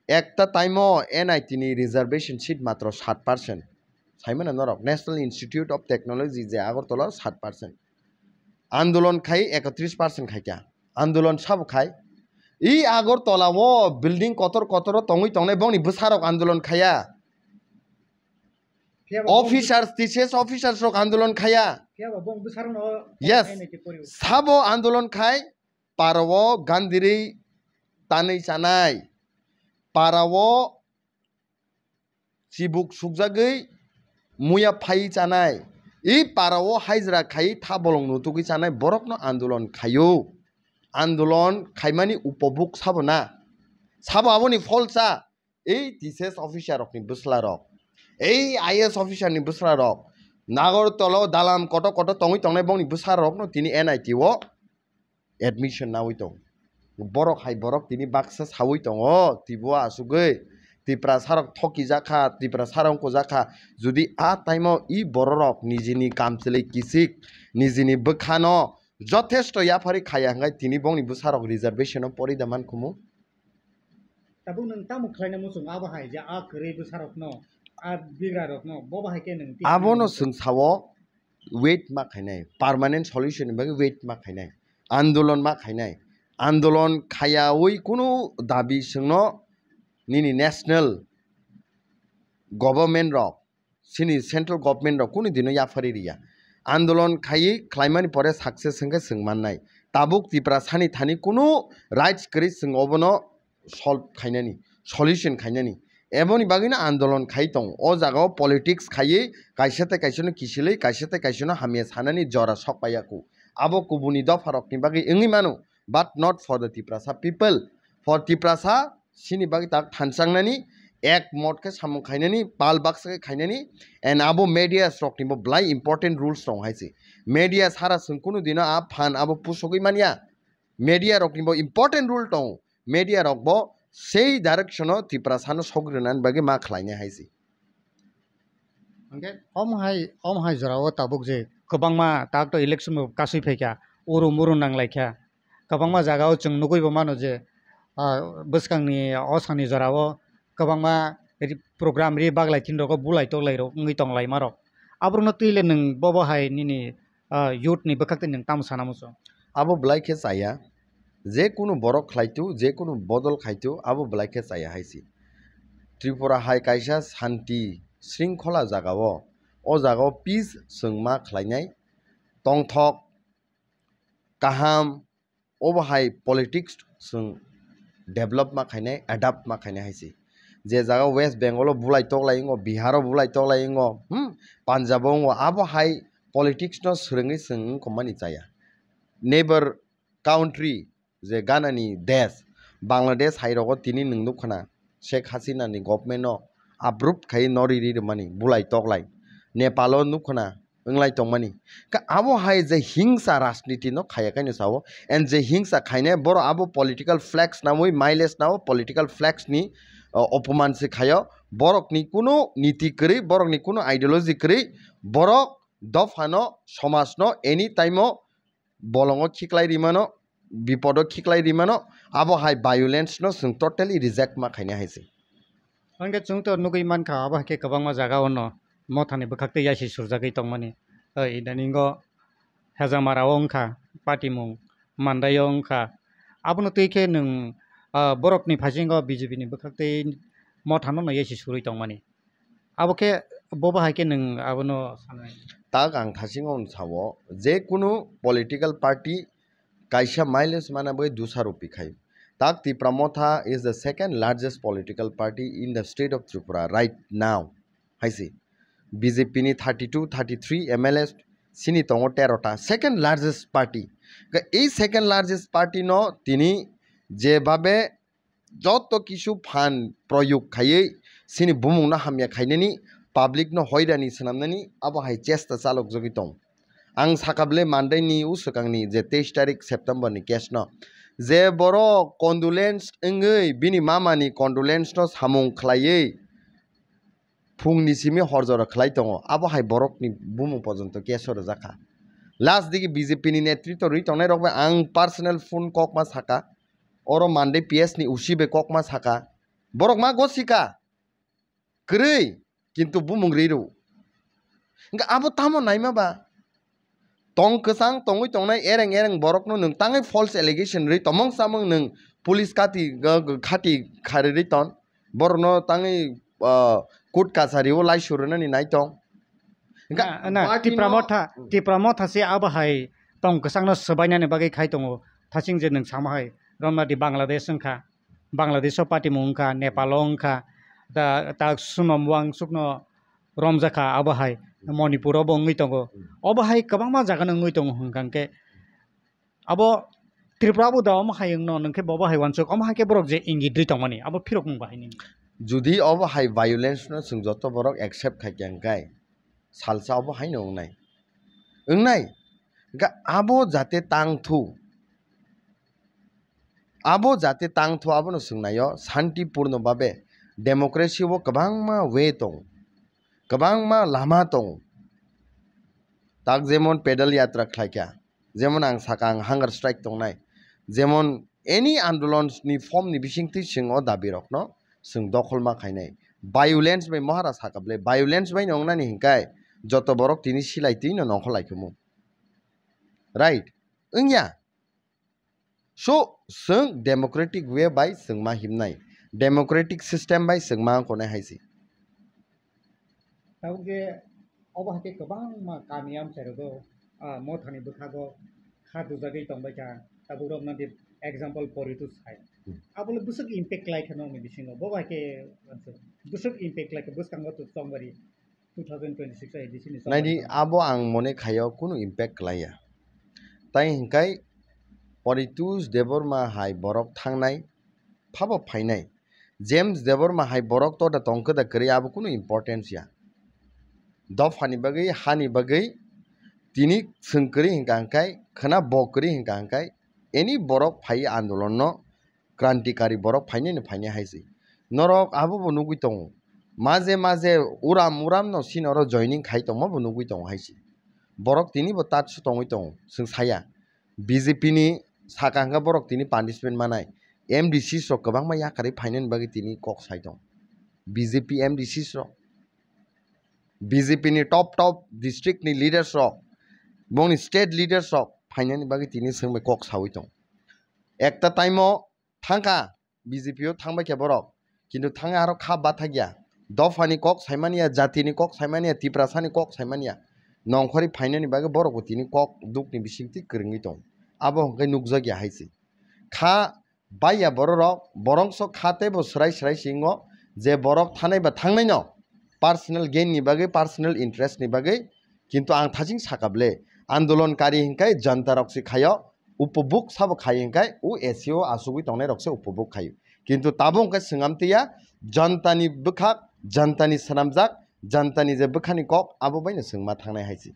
Ekta time o N I T ni reservation seat matro sat percent. Saimano norok National Institute of Technology je Agartala sat percent. Andolon khai ekotris percent khaikha. Andolon sabo khai. I Agartala o building kotor kotor o tongwi tongnai bongni bwsarok andolon khaya. Phiya ba bong Officers, T C S officers rok andolon khaya. Phiya ba bong bwsarokno Yes. N I T pori. Sabo andolon khai, para o gandirwi tanwi chanai, para o chibuk sukjagwi muya phai chanai, I para o hajra khai tha bolong nutugwi chanai borokno andolon khaio. Andolon khaimani upobuk sabo na? Sabo aboni pholsa? Ei T C S officer rokni bwsla rok, ei I A S officer ni bwsla rok, Nagartala o dalam koto koto tongwi tongnai bongni bwsa rokno tini N I T o admission nawi tong. Borok hai borok tini baksa sawi tongo, twibo asugwi Tiprasa rok thokijak kha, Tiprasa rok wngkujak kha. Jodi a time o i borok rok nijini kamchwlwi kisik, nijini bwkhano jothesto yaphari khaya hwnkhe tini bongni bwsa rok reservation o pori da mankhumu. Tabuk nwng tamo khlaina muchung abo hai je a kwrwi bwsarokno, a bigrarokno, bo bahai khe nwng tini Abono nwng swng sao wait ma khainai, permanent solution ni bagwi wait ma khainai, andolon ma khainai. Andolon khayawi kunu dabi swngno nini national government rok, chini central government rok kunu dino yaphari riya. Andolon khaiwi khlaimani pore success hwnkhe chwng mannai. Tabuk Tiprasani thani kunu rights kwrwi chwng obono solve khainani, solution khainani. Eboni bagwino andolon khai tongo. O jagao politics khaiwi kaisa tei kaisano kisilwi, kaisa tei kaisano hamya sanani jora sok paiya kho. Abo kubuni dopharokni bagwi wngwi mano, but not for the Tiprasa people. For Tiprasa chini bagwi tak thansangnani, ek mot khe samung khainani, pal baksa khe khainani, and abo medias rokni bo belai important rules tongo hai se. Media sara chwng kunu dino a phan abo pusogwi manya. Media rokni bo important rule tongo. Media rok bo sei direction o Tiprasa no sogri rwnani bagwi ma khlainai hai se. Hwnkhe omo hai, omo hai jora o tabuk je kwbangma tak to election bo kasui phaikha, uru muru nanglaikha, kwbangma jaga o chwng nugui bo mano je, ah, bwskang ni o sani jora o kwbangma ri-, program ri baglai thin rogo bulai toklai rok wngwi tonglai ma rok. Aborok no twi le nwng bobo hai nini, ah, youth ni bwkhak twi nwng tamo sana muchung? Abo belai khe chaya, je kunu borok khlaitu, je kunu bodol khaitu, abo belai khe chaya hai se. Tripura hai kaisa santi sringkhola jaga o, o jaga o peace chwng ma khlainai, tongthok, kaham, obo hai politics chwng develop ma khainai, adapt ma khainai hai se. Je jaga West Bengal o bulai toklai wngo, Bihar o bulai toklai wngo, hmm, Punjab o wngo, abo hai politics no swrwngwi chwng wngkha mani chaya. Neighbor country, je Ghana ni desh, Bangladesh hai rogo tini nwng nukha na, Sheikh Hasina ni government no approve khai no riri rwmani, bulai toklai. Nepal o nukha na, wnglai tongmani. Khe abo hai je hingsa rajniti no khaya kaino sao, and je hingsa khainai borok abo political flex namwi, mileage nao political flex ni, uh, opoman se khaio. Borok ni kunu niti kwrwi, borok ni kunu ideology kwrwi, borok dopha no, somaj no any time o bolongo khiklai rimano, bipodo khiklai rimano, abo hai violence no chwng totally reject ma khainai hai se. Hwnkhe chwng to nugui mankha, abo hai khe kwbangma jaga o no mothani bwkhak tei yaisi surjagwi tongmani. Oi, idaningo Hejamara o wngkha, Patimung, Mandai o wngkha. Abono twi khe nwng, ah, borokni phaisinggo B J P ni bwkhak tei mothano no yaisi surwi tongmani. Abo khe, bo bahai khe nwng abono sanai? Tak ang thasingo wng sao, je kunu political party kaisa mileage mana bagwi dusha rupi khai. Tak Tipra Motha is the second largest political party in the state of Tripura right now. Hai se B J P ni thirty two, thirty three M L As, chini tongo tero ta, second largest party. Ga ei second largest party no tini je babe joto kisu phan proyog khaiwi chini bumung no hamya khainani, public no hoirani swnamnani abo hai chesta chalokjagwi tong. Ang sakha bwle Monday ni uswkang ni je teis tarik September ni case no, je borok condolence wngwi bini mama ni condolence no samung khlaiwi phung ni simi hor jora khlai tongo, abo hai borok ni bumung pojonto case o rwjak kha. Last digi B J P ni netritwo rwi tongnai rok bai ang personal phone kok ma saka, oro Monday P S ni usi bai kok ma saka, borok ma gosika kwrwi, kintu bumung ri rw. Hwnkhe abo tamo naima ba? Tong kwchang tongwi tongnai ereng ereng borokno nwng tangwi false allegation rwi tomong chamung nwng police kati, ga-, ga-, khati kharwi ton, borokno tangwi, ah, court kachari o laisu rwnani nai tong. Hwnkhe Na, na, party Tipra no Motha, Tipra Motha se abo hai tong kwchangno swbainani bagwi khai tongo. Thaching je nwng sama hai, romnadi Bangladesh wngkha, Bangladesh o patimung wngkha, Nepal o wngkha, da, ta sumam wangsukno romjakha abo hai. Manipur o bo wngwi tongo. Hmm. Obo hai kwbangma jaga no wngwi tongo hwnkha hwnkhe abo Tripura bo da omo hai wngno, hwnkhe bobo hai wansuk, omo hai khe borok je ingit rwi tongmani, abo phirok mung bahai nini. Jodi obo hai violence no chwng joto borok accept khai khe hwnkhe, salsa obo hai no wngnai. Wngnai? Hwnkhe abo jate tang thu, abo jate tang thu abono swngnaio, shanti purno babe, democracy o kwbangma way tongo, kwbangma lama tongo. Tak jemon pedal yatra khlaikha, jemon ang saka ang hunger strike tongnai, jemon any andolon ni form ni bisingtwi chwng o dabi rokno chwng dokhol ma khainai. Violence bai mohara saka ble, violence bai no wngnani hinkai joto borok tini silai twi no nongkhor lai khumu. Right? Wngya. So, chwng democratic way bai chwng ma himnai, democratic system bai chwng ma wngkha nai hai se. Tabuk je obo hai khe kwbangma kami amchai rogo, ah, mothani bwkhago kha dujagwi tongbai kha, tabuk rok nadi example poritu sai. Hmm. Abo le bwswk impact lai kha nokni bisingo, bo bai khe bwswk impact lai kha bwskango to chongbari two thousand twenty-six A D C ni naidi chongbari. Abo ang mone khaio kunu impact klaiya. Tai hinkai Poritus Debbarma hai borok thangnai, phabo phainai. James Debbarma hai borok to da tongkhe da kwrwi, abo kunu importance ya. Dophani bagwi, hani bagwi tini chwng kwrwi hinka hinkai, khwna bo kwrwi hinka hinkai, any borok phai andolon no krantikari borok phainai no phainai hai se. Norok abo bo nugwi tongo. Maje maje uram uram no sini oro joining khai tongma bo nugwi tongo hai se. Borok tini bo tatsu tongwi tongo, chwng saya. B J P ni saka hwnkhe borok tini punishment manai. M D Cs rok kwbangma yakarwi phainani bagwi tini kok sai tong. B J P M D Cs rok, B J P ni top top district ni leaders rok, bongni state leaders rok phainani bagwi tini swngbai kok sawi tong. Ekta time o thangkha, B J P o thangbai khe borok, kintu thangwi aro kha bathakya. Dophani kok saimaniya, jatini kok saimaniya, Tiprasani kok saimaniya. Nongkhorwi phainani bagwi borokbo tini kok dukni bisingtwi kwrwngwi tong. Abo hwnkhe nukjakya hai se. Kha baiya bororok, borokso kha teibo swrai swrai se wngo, je borok thanai ba thangnaino personal gain ni bagwi, personal interest ni bagwi, kintu ang thaching saka ble, andolonkari hwnkhe janta rok se khaio, upobhog sabo khai hwnkhe o A C o asugwi tongnai rok se upobhog khaio. Kintu tabuk hwnkhe swngamtiya, janta ni bwkhak, janta ni swnamjak, janta ni je bwkhani kok abo bai no swngma thangnai hai se.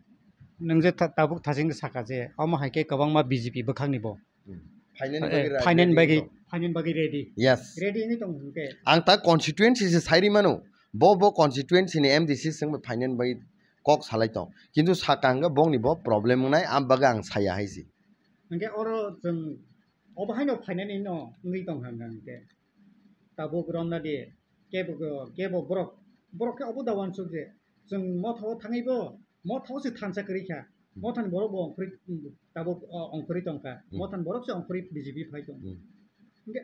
Nwng je ta-, tabuk thaching saka je, omo hai khe kwbangma B J P bwkhak ni bo. Hmm. Phainani Eh, bagwi ra-, phainani ready bagwi, wngwi tong. Phainani bagwi ready. Yes. Ready wngwi tong hwnkhe. Ang ta constituency se sairi mano. Bo, bo constituency ni M D C swngbai phainani bagwi kok salai tong. Kintu saka hwnkhe bongni bo problem wngnai, am bagwi ang saya hai se. Hwnkhe oro chwng obo haino phainani no wngwi tong hwnkha hwnkhe. Tabuk romna di, kebo, kebo borok, borok khe obo da uansuk je, chwng motha o thangwi bo, motha o se thansa kwrwi kha, hmm, mothani borok bo ongkhorwi, tabuk, o, ongkhorwi tongkha, hmm, mothani borok se ongkhorwi B J P phai tong. Hmm. Hwnkhe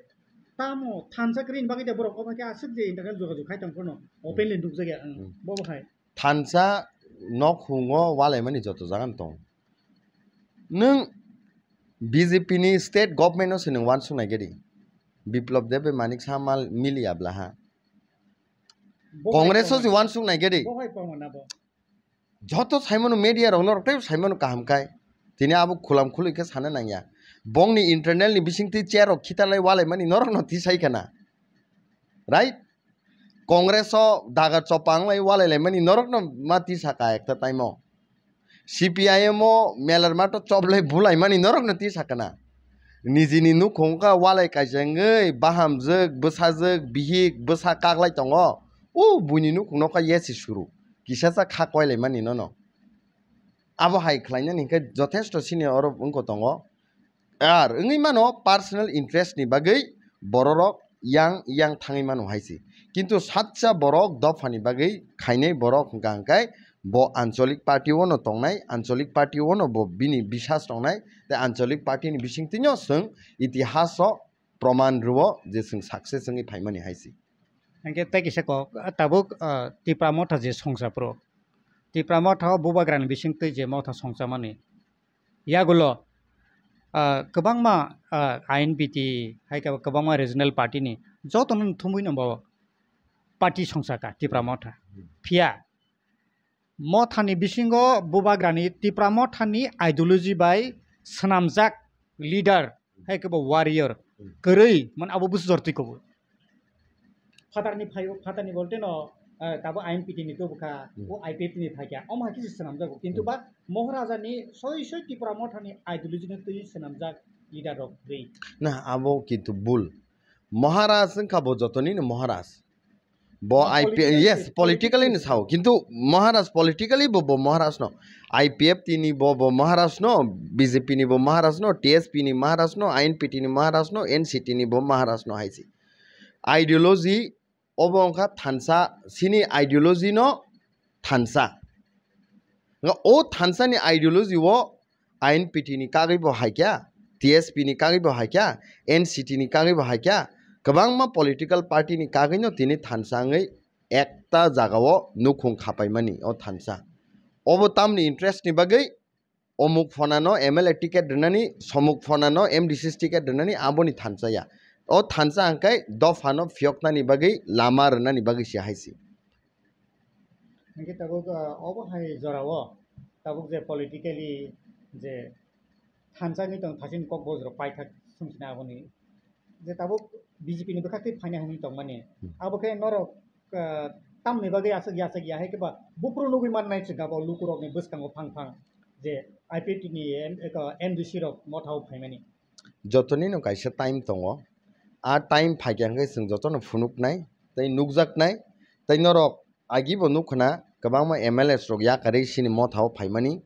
tamo thansa kwrwini bagwi da borok obo khe aswk je internal jogajog khai tong phano, hmm, openly nukjakya ang, hmm, bo bo hai. Thansa nokhungo walaimani joto jaga no tongo. Nwng B J P ni state government no se nwng uansuk nai gedi. Biplab Deb bai Manik Saha mal miliya blaha. Bo Congress o hai se uansuk nai gedi. Bo hai pangmana bo. Joto saimano media rok norok tei saimano kaham kai. Tini abo khulam khului khe sana nangya. Bongni internal ni bisingtwi chair rok khitarlai walaimani norok no tisai khana. Right? Congress o daga chopang lai walai lai mani norok no ma tisa ka ekta time o. C P I M o melar mato chop lai bulai mani norok no tisa kana. Nijini nukhung ka walai kaisa wngwi bahamjwk, bwsajwk, bihik, bwsa kak lai tongo. O buini nukhung no ka yesi suru. Kisa sa kha koi lai mani nono. Abo hai khlai nani hwnkhe jothesto sini oro wngkho tongo. Ar wngwi mano personal interest ni bagwi bororok yang yang thangwi mano hai se. Kintu saksa borok dophani bagwi khainai borok hwnkha hwnkhe bo ancholik party o no tongnai, ancholik party o no bo bini bisas tongnai, tei ancholik party ni bisingtwi no chwng itihas o proman rwo je chwng success wngwi phaimani hai se. Hwnkhe tei kisa kok, ah, tabuk, ah, Tipra Motha je songcha phuru, Tipra Motha o bubagrani bisingtwi je Motha songchamani, yagulo, ah, kwbangma, ah, I N P T hai khe kwbangma regional party ni jotono thumwi no bo party songchakha Tipra Motha. Hmm. Phiya Mothani bisingo bubagrani Tipra Mothani ideology bai swnamjak leader, hai khe bo warrior, kwrwi, man abo busu jor twi kobo. Phatarni phaio, phatarni bolte no, eh, tabo I N P T ni tubukha, Hmm. o I P F T ni phaikha, omo hai khe se swnamjago. Kintu Hmm. ba Maharaja ni soi soi Tipra Mothani ideology no twi swnamjak leader rok kwrwi. Na, abo kintu bul. Maharaj wngkha bo jotoni no Maharaj. Bo Na, I P, political yes, se, politically political ni se. Sao. Kintu Maharaj politically bo, bo Maharaj no. I P F T ni bo, bo Maharaj no, B J P ni bo Maharaj no, T S P ni Maharaj no, I N P T ni Maharaj no, N C T ni bo Maharaj no hai se. Ideology obo wngkha thansa, sini ideology no thansa. Nga o thansa ni ideology o I N P T ni kagwi bo hai kya, T S P ni kagwi bo hai kya, N C T ni kagwi bo hai kya, kwbangma political party ni kagwi no tini thansa wngwi ekta jaga o nukhung khapaimani o thansa. Obo tamni interest ni bagwi omuk phonano M L A ticket rwnani, somuk phonano M D C ticket rwnani aboni thansa ya. O thansa hwnkhe dophano phiyoknani bagwi lama rwnani bagwi se hai se. Hingke tabuk, ah, obo hai jorao tabuk je politically je thansa wngwi tong thasini kok bojrok paithak sumsina aboni je tabuk B J P ni bwkhak twi phaina hwnwi tongmani. Hmm. Abo khe norok, ah, tamni bagwi aswk ya aswk ya hai khe ba buphuru nugwi mannai chwngkha bo lukurokni bwskango phang phang je I P F T ni M-, eko M D C rok mothao phaimani. Jotoni no kaisa time tongo. A time phaikha hwnkhe chwng jotono phunuknai tei nukjaknai tei norok agi bo nukkhna kwbangma M L As rok yakarwi sini mothao phaimani.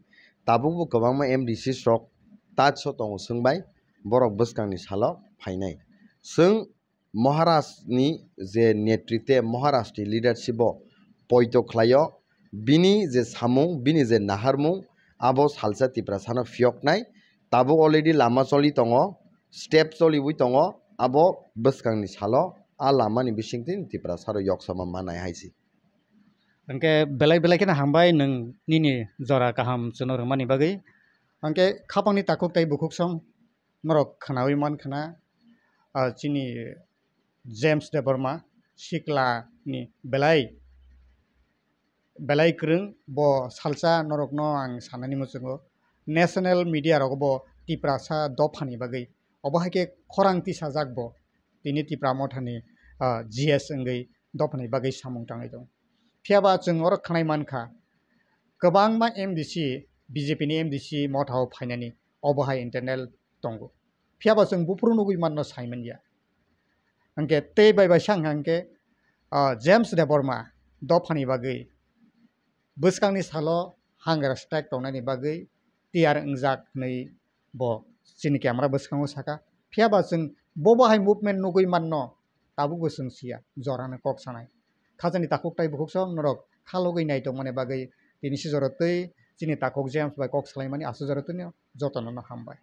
Tabukbo kwbangma M D Cs rok touch o tongo chwng bai, borok bwskangni salo phainai. Chwng Maharaj ni je netritwe, Maharaj ni leadership o poito khlaio, bini je samung, bini je naharmung, abo salsa Tiprasano phiyoknai. Tabuk already lama choli tongo, step choliwi tongo, abo bwskangni salo a lamani bisingtwi Tiprasarok yoksama manai hai se. Hwnkhe belai belai kheno hambai nwng nini jora kaham chwngno rwmani bagwi. Hwnkhe khapangni takhuk tei bukhuk song norok khwnawi mankha na, ah, chini James Debbarma sikla ni belai, belai kwrwng bo salsa norokno ang sanani muchungo national media rogo bo Tiprasa dophani bagwi obo hai khe khorang tisajak bo tini Tipra Mothani, ah, G S wngwi dophani bagwi samung tangwi tongo. Phiya ba chwng oro khwnai mankha, kwbangma M D C, B J P ni M D C mothao phainani obo hai internal tongo. Phiya ba chwng buphuru nugwi manno sai manya. Hwnkhe tei bai bai sang hwnkhe, ah, James Debbarma dophani bagwi bwskangni salo hunger strike tongnani bagwi tiyar wngjak hwnwi bo chini camera bwskango saka. Phiya ba chwng bobo hai movement nugwi manno, tabuk bo chwng siya, jorano kok sanai. Khajani takhuk tai bukhuk song norok khalogwi nai tongmani bagwi tini si jora twi chini takhuk James bai kok salaimani aswk jora twino jotono no hambai.